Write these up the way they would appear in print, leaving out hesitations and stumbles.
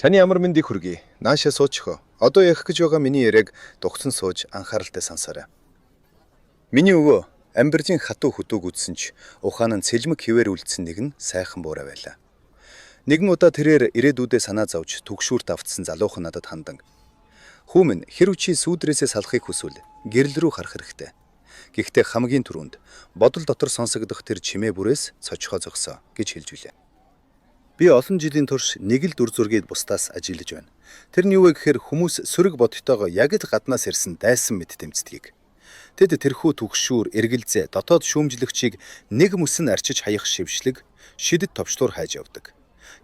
Таны амар мэндийг хүргэе. Наашаа суучихоо. Одоо ярих гэж байгаа миний яриаг дугтан сууж анхааралтай сонсоорой. Миний өвөө Амбержийн хатуу хөдөөг үзсэн ч ухаан нь цэлмэг хിവэр үлдсэн нэг нь сайхан буурай байлаа. Нэгэн удаа тэрээр ирээдүйдээ санаа зовж түгшүүрт автсан залуухан надад хандан "Хүү минь, хэрв чи сүүдрээсээ салахыг хүсвэл гэрэл рүү харах хэрэгтэй. Гэхдээ хамгийн түрүүнд бодол дотор сонсогдох тэр чимээ бүрээс цочхоо зогсоо" гэж хэлж билээ. Би олон жилийн турш нэг л дүр зургийг бусдаас ажиллаж байна. Тэр нь юу вэ гэхээр хүмүүс сөрөг бодтойгоо яг л гаднаас ирсэн дайсан мэт тэмцдгийг. Тэд тэрхүү түгшүүр, эргэлзээ, дотоод шүүмжлэгчийг нэг мөсөн арчиж хаях шившлэг, шидэт товчлуур хайж явдаг.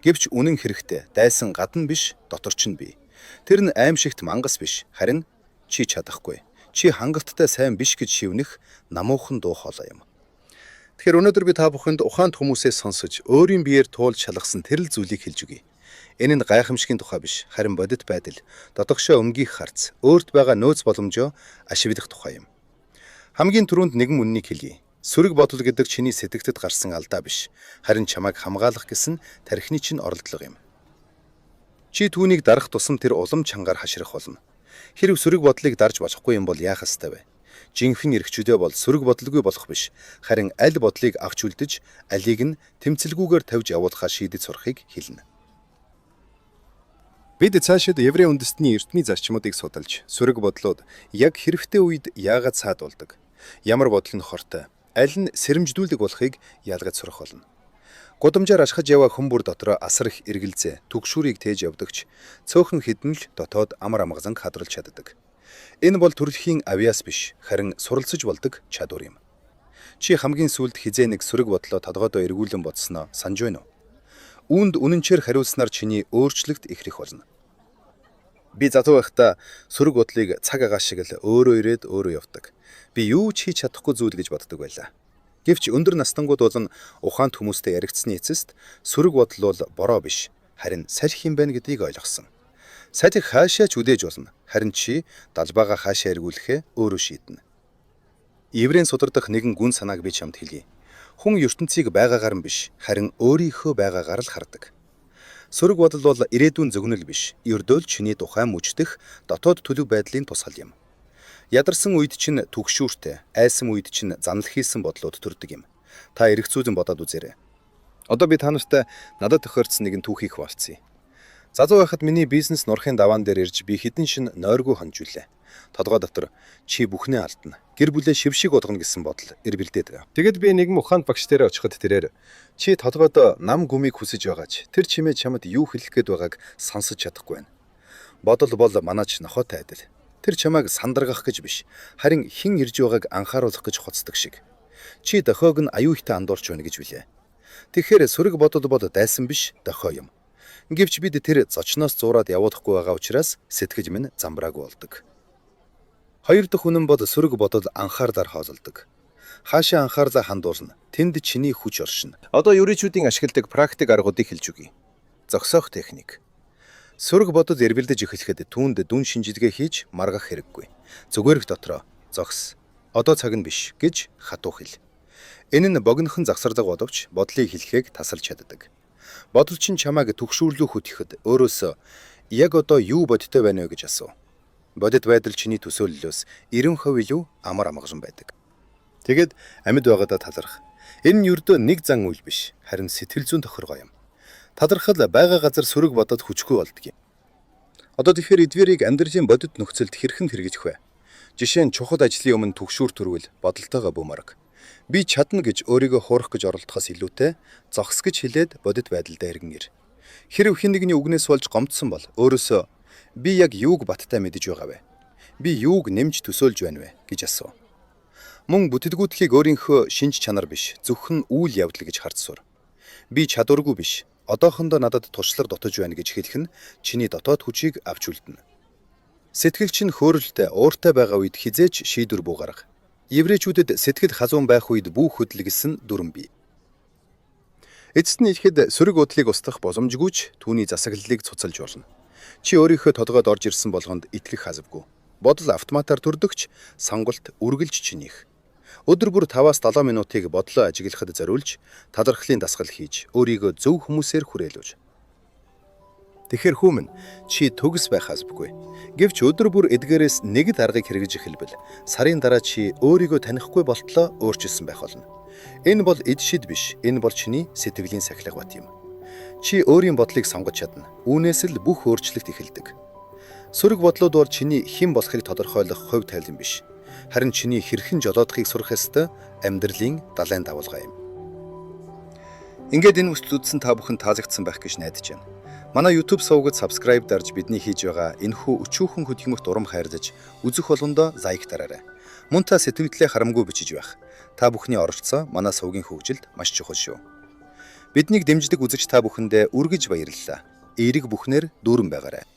Гэвч үнэн хэрэгтээ дайсан гадна биш, дотор ч нь бий. Тэр нь аймшигт мангас биш, харин чи чадахгүй. Чи хангалттай сайн биш гэж шивнэх намуухан дуу хоолой юм. Тэгэхээр өнөөдөр би та бүхэнд ухаант хүмүүсээс сонсож, өөрийн биеэр туулж шалгасан тэр л зүйлийг хэлж өгье. Энэ нь гайхамшигын тухай биш, харин бодит байдал, дотогшоо өмгийх харц, өөрт байгаа нөөц боломжоо ашиглах тухай юм. Хамгийн түрүүнд нэгэн үнэнийг хэлье. Сөрөг бодол гэдэг чиний сэтгэгдэд гарсан алдаа биш, харин чамайг хамгаалах гэсэн тархины чинь оролдлого юм. Чи түүнийг дарах тусам тэр улам чангаар хашрах болно. Хэрв сөрөг бодлыг дарж болохгүй юм бол яах ёстой вэ? Жинхэнэ эрх чөлөө бол сөрөг бодолгүй болох биш, харин аль бодлыг авч үлдэж, алийг нь тэмцэлгүйгээр тавьж явуулахаа шийдэж сурахыг хэлнэ. Бид цаашид еврей үндэстний эртний зарчмуудыг судалж, сөрөг бодлууд яг хэрэгтэй үед яагаад саадуулдаг, ямар бодол нь хортой, аль нь сэрэмжлүүлдэг болохыг ялгаж сурах болно. Гудамжаар ашхаж яваа хүн бүр дотроо асар их эргэлзээ, түгшүүрийг тээж явдагч цөөхөн хэдэн л дотоод амар амгаланг хадгалж чаддаг. Энэ бол төрөлхийн авьяас биш, харин суралцаж болдог чадвар юм. Чи хамгийн сүүлд хэзээ нэг сөрөг бодлоо толгойдоо эргүүлэн бодсноо санаж байна уу? Үүнд үнэнчээр хариулснаар чиний өөрчлөлт эхлэх болно. Би залуу байхдаа сөрөг бодлыг цаг агааш шиг л өөрөө ирээд өөрөө явдаг. Би юу ч хийж чадахгүй зүйл гэж боддог байлаа. Гэвч өндөр настангууд болон ухаант хүмүүстэй яригдсаны эцэст сөрөг бодол бол бороо биш, харин салхи юм байна гэдгийг ойлгосон. Салхи хаашаа ч үдээж болно. Харин чи далбайгаа хаашаа эргүүлэхээ өөрөө шийднэ. Еврейн судар дахь нэгэн гүн санааг би чамд хэлье. Хүн ертөнцийг байгаагаар нь биш, харин өөрийнхөө байгаагаар л хардаг. Сөрөг бодол бол ирээдүйн зөгнөл биш, ердөө л чиний тухай мөчдөх дотоод төлөв байдлын тусгал юм. Ядарсан үед чинь түгшүүртэй, айсан үед чинь занал хийсэн бодлууд төрдөг юм. Та эргэцүүлэн бодоод үзээрэй. Одоо би та нартай надад тохиолдсон нэгэн түүхийг хуваалцъя. Залуу байхад миний бизнес нурхын даваан дээр ирж би хэдэн шөнө нойргүй хонжүүлээ. Толгой дотор чи бүхнээ алдна. Гэр бүлээ шив шиг болгоно гэсэн бодол эргэлдээд. Тэгэд би нэгэн ухаант багш дээр очиход тэрээр чи толгойд нам гүмийг хүсэж байгаа ч тэр чимээ чамд юу хэлэх гээд байгааг сонсож чадахгүй байна. Бодол бол манаач нохойтой адил. Тэр чамайг сандаргах гэж биш, харин хэн ирж байгааг анхааруулах гэж хоцдог шиг. Чи дохиог нь аюу ихтэй андуурч байна гэж билээ. Тэгэхээр сөрөг бодол бол дайсан биш, дохио юм. Гэвч бид тэр зочноос зуураад явуулахгүй байгаа учраас сэтгэж минь замбраагүй болдог. Хоёр дахь үнэн бол сөрөг бодол анхаарлаар хоололдог. Хаашаа анхаарлаа хандуулна, тэнд чиний хүч оршино. Одоо еврейчүүдийн ашигладаг практик аргуудыг хэлж өгье. Зогсоох техник. Сөрөг бодол эргэлдэж эхлэхэд түүнд дүн шинжилгээ хийж маргах хэрэггүй. Зүгээр их дотроо зогс. Одоо цаг нь биш гэж хатуу хэл. Энэ нь богинохон завсарлага боловч бодлыг хэлэхийг тасалж чаддаг. Бодол чинь чамайг түгшүүрлүү хөтлөхөд өөрөөсөө яг одоо юу бодтой байна вэ гэж асуу. Бодит байдал чиний төсөөллөөс 90% илүү амар амгалан байдаг. Тэгээд амьд байгаадаа таларх. Энэ нь ердөө нэг зан үйл биш, харин сэтгэл зүйн тохиргоо юм. Талархал байгаа газар сөрөг бодоод хүчгүй болдог юм. Одоо тэгэхээр эдгээрийг амьдралын бодит нөхцөлд хэрхэн хэрэгжих вэ? Жишээ нь чухал ажлын өмнө түгшүүр төрвөл бодолтойгоо бөмбөрг. Би чадна гэж өөрийгөө хуурах гэж оролдохоос илүүтэй зогс гэж хэлээд бодит байдалдаа эргэн ир. Хэрв хэн нэгний үгнээс болж гомдсон бол өөрөөсөө би яг юуг баттай мэдэж байгаа вэ? Би юуг нэмж төсөөлж байна вэ гэж асуу. Мөн бүтэлгүйтгийг өөрийнхөө шинж чанар биш, зөвхөн үйл явдал гэж харж сур. Би чадваргүй биш, одоохондоо надад туршлага дутаж байна гэж хэлэх нь чиний дотоод хүчийг авч үлдэнэ. Сэтгэл чинь хөөрөлтэй, ууртай байгаа үед хэзээ ч шийдвэр бүү гарга. Еврейчүүдэд сэтгэл халуун байх үед бүү хөдөл гэсэн дүрэм бий. Эцэст нь ихэд сөрөг бодлыг устгах боломжгүй ч түүний засаглалыг цуцалж болно. Чи өөрийнхөө толгойд орж ирсэн болгонд итгэх албагүй. Бодол автоматар төрдөгч сонголт үргэлж чинийх. Өдөр бүр 5-аас 7 минутыг бодлоо ажиглахад зориулж талархлын дасгал хийж өөрийгөө зөв хүмүүсээр хүрээлүүж. Тэгэхээр хүмүүн чи төгс байх албагүй. Гэвч өдөр бүр эдгээрээс нэг л аргыг хэрэгжиж эхэлбэл сарын дараа чи өөрийгөө танихгүй болтлоо өөрчилсөн байх болно. Энэ бол эд шид биш. Энэ бол чиний сэтгэлийн сахилга бат юм. Чи өөрийн бодлыг сонгож чадна. Үүнээс л бүх өөрчлөлт эхэлдэг. Сөрөг бодлууд бол чиний хэн болохыг тодорхойлох хувь тавилан биш. Харин чиний хэрхэн жолоодохыг сурах ёстой амьдралын далайн давалгаа юм. Ингээд энэ үстэл үзсэн та бүхэн таалагдсан байх гэж найдаж байна. Манай YouTube сувгад subscribe дарж бидний хийж байгаа энэхүү өчүүхэн хөдөлмөрт урам хайрлаж үзэх болгондоо like дараарай. Мөн та сэтгэлдээ харамгүй бичиж байх. Та бүхний оролцоо манай сувгийн хөгжилд маш чухал шүү. Биднийг дэмждэг үзэгч та бүхэндээ үргэлж баярлалаа. Эерэг бүхнээр дүүрэн байгаарай.